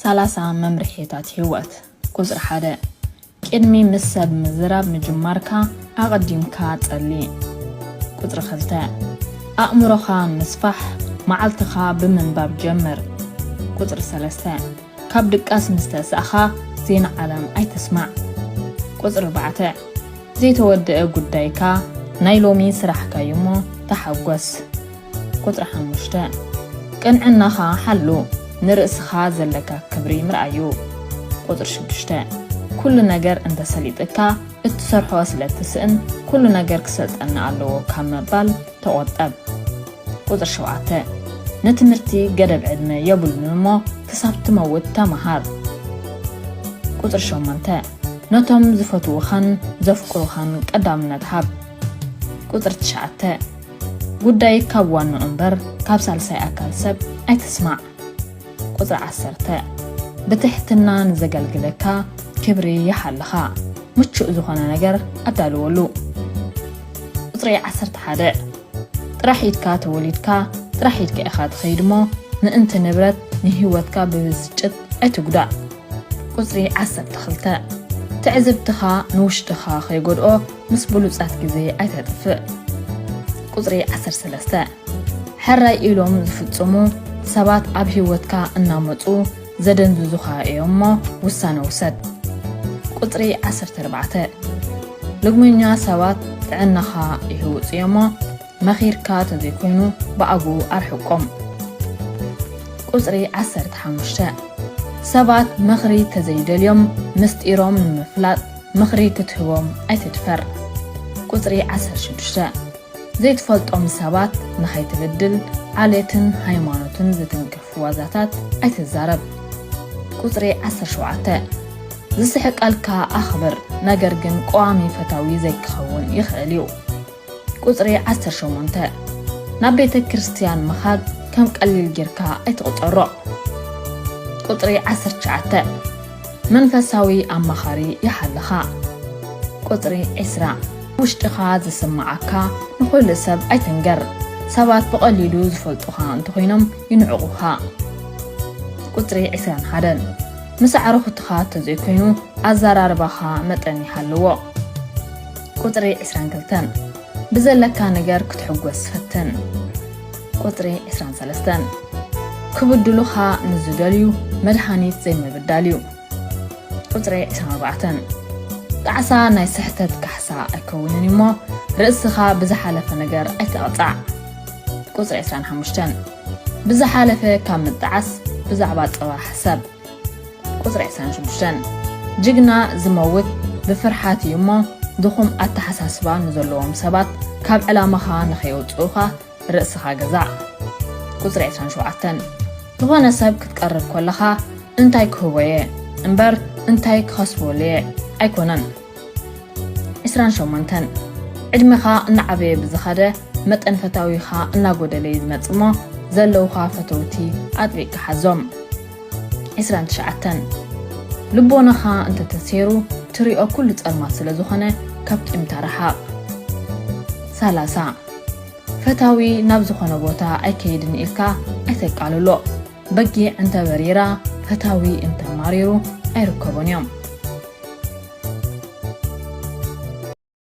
ሰላሳ መምርሒታት ህይወት። ቁጽሪ ሓደ፣ ቅድሚ ምስ ሰብ ምዝራብ ምጅማርካ ኣቐዲምካ ጸሊ። ቁጽሪ ክልተ፣ ኣእምሮኻ ምስፋሕ፣ መዓልትኻ ብምንባብ ጀምር። ቁጽሪ ሰለስተ፣ ካብ ድቃስ ምስ ተሳእኻ ዜና ዓለም ኣይትስማዕ። ቁጽሪ ኣርባዕተ፣ ዘይተወደአ ጉዳይካ ናይ ሎሚ ስራሕካ እዩ እሞ ተሓጎስ። ቁጽሪ ሓሙሽተ፣ ቅንዕናኻ ሓሉ፣ ንርእስኻ ዘለካ ክብሪ ምርኣዩ። ቁጽሪ ሽዱሽተ፣ ኩሉ ነገር እንተሰሊጥካ እትሰርሖ ስለ እትስእን ኩሉ ነገር ክሰልጠኒ ኣለዎ ካብ ምባል ተቖጠብ። ቁጽሪ ሸውዓተ፣ ንትምህርቲ ገደብ ዕድመ የብሉን እሞ ክሳብ ትመውት ተመሃር። ቁጽሪ ሸሞንተ፣ ነቶም ዝፈትዉኻን ዘፍቅሩኻን ቀዳምነት ሃብ። ቁጽሪ ትሽዓተ፣ ጉዳይ ካብ ዋንኡ እምበር ካብ ሳልሳይ ኣካል ሰብ ኣይትስማዕ። ቁጽሪ ዓሰርተ፣ ብትሕትና ንዘገልግለካ ክብሪ ይሓልኻ፣ ምቹእ ዝኾነ ነገር ኣዳልወሉ። ቁጽሪ ዓሰርተ ሓደ፣ ጥራሕ ኢድካ ተወሊድካ ጥራሕ ኢድካ ኢኻ ትኸይድ እሞ ምእንቲ ንብረት ንህይወትካ ብብስጭት ኣይትጉዳእ። ቁጽሪ ዓሰርተ ክልተ፣ ትዕዝብትኻ ንውሽጥኻ ከይጎድኦ ምስ ብሉጻት ግዜ ኣይተጥፍእ። ቁጽሪ ዓሰርተ ሰለስተ፣ ሕራይ ኢሎም ዝፍጽሙ ሰባት ኣብ ህይወትካ እናመጹ ዘደንዝዙኻ እዮም እሞ ውሳነ ውሰድ። ቁጽሪ ዓሰርተ ኣርባዕተ፣ ልግመኛ ሰባት ጥዕናኻ ይህውጹ እዮም እሞ መኺርካ ተዘይኮይኑ ብኣግኡ ኣርሕቆም። ቁጽሪ ዓሰርተ ሓሙሽተ፣ ሰባት ምኽሪ ተዘይደልዮም ምስጢሮም ንምፍላጥ ምኽሪ ክትህቦም ኣይትድፈር። ቁጽሪ ዓሰርተ ሽዱሽተ፣ ዘይትፈልጦም ሰባት ንኸይትብድል ዓሌትን ሃይማኖትን ዝትንክፍ ዋዛታት ኣይትዛረብ። ቁጽሪ ዓሰርተ ሸውዓተ፣ ዝስሕቀልካ ኣኽብር፣ ነገር ግን ቀዋሚ ፈታዊ ዘይክኸውን ይኽእል እዩ። ቁጽሪ ዓሰርተ ሸሞንተ፣ ናብ ቤተ ክርስቲያን ምኻድ ከም ቀሊል ጌርካ ኣይትቑጸሮ። ቁጽሪ ዓሰርተ ትሽዓተ፣ መንፈሳዊ ኣማኻሪ ይሓልኻ። ቁጽሪ ዕስራ፣ ውሽጥኻ ዝስምዓካ ንኹሉ ሰብ ኣይትንገር። ሰባት ብቐሊሉ ዝፈልጡኻ እንተኾይኖም ይንዕቑኻ። ቁጽሪ ዕስራን ሓደን፣ ምስ ኣዕሩኽትኻ ተዘይኮይኑ ኣዘራርባኻ መጠን ይሃልዎ። ቁጽሪ ዕስራን ክልተን፣ ብዘለካ ነገር ክትሕጎስ ፈትን። ቁጽሪ ዕስራን ሰለስተን፣ ክብድሉኻ ንዝደልዩ መድሃኒት ዘይምብዳል እዩ። ቁጽሪ ዕስራን ኣርባዕተን፣ ጣዕሳ ናይ ስሕተት ካሕሳ ኣይከውንን እሞ ርእስኻ ብዝሓለፈ ነገር ኣይትቕጻዕ። ቁጽሪ ዕስራን ሓሙሽተን፣ ብዝሓለፈ ካብ ምጣዓስ ብዛዕባ ጸባ ሕሰብ። ቁጽሪ ዕስራን ሽዱሽተን፣ ጅግና ዝመውት ብፍርሓት እዩ እሞ ድኹም ኣተሓሳስባ ንዘለዎም ሰባት ካብ ዕላማኻ ንኸየውጽኡኻ ርእስኻ ግዛእ። ቁጽሪ ዕስራን ሸውዓተን፣ ዝኾነ ሰብ ክትቀርብ ከለኻ እንታይ ክህቦ እየ እምበር እንታይ ክኸስበሉ እየ ኣይኮነን። ዕስራን ሸሞንተን፣ ዕድመኻ እናዓበየ ብዝኸደ መጠን ፈታዊኻ እናጎደለ እዩ ዝመጽእ እሞ ዘለውኻ ፈተውቲ ኣጥቢቕካ ሓዞም። ዕስራን ትሽዓተን፣ ልቦናኻ እንተተሰይሩ ትሪኦ ኩሉ ጸልማት ስለ ዝኾነ ካብ ቂምታ ርሓቕ። ሰላሳ፣ ፈታዊ ናብ ዝኾነ ቦታ ኣይከይድን ኢልካ ኣይተቃልሎ። በጊዕ እንተ በሪራ ፈታዊ እንተ ማሪሩ ኣይርከቦን እዮም።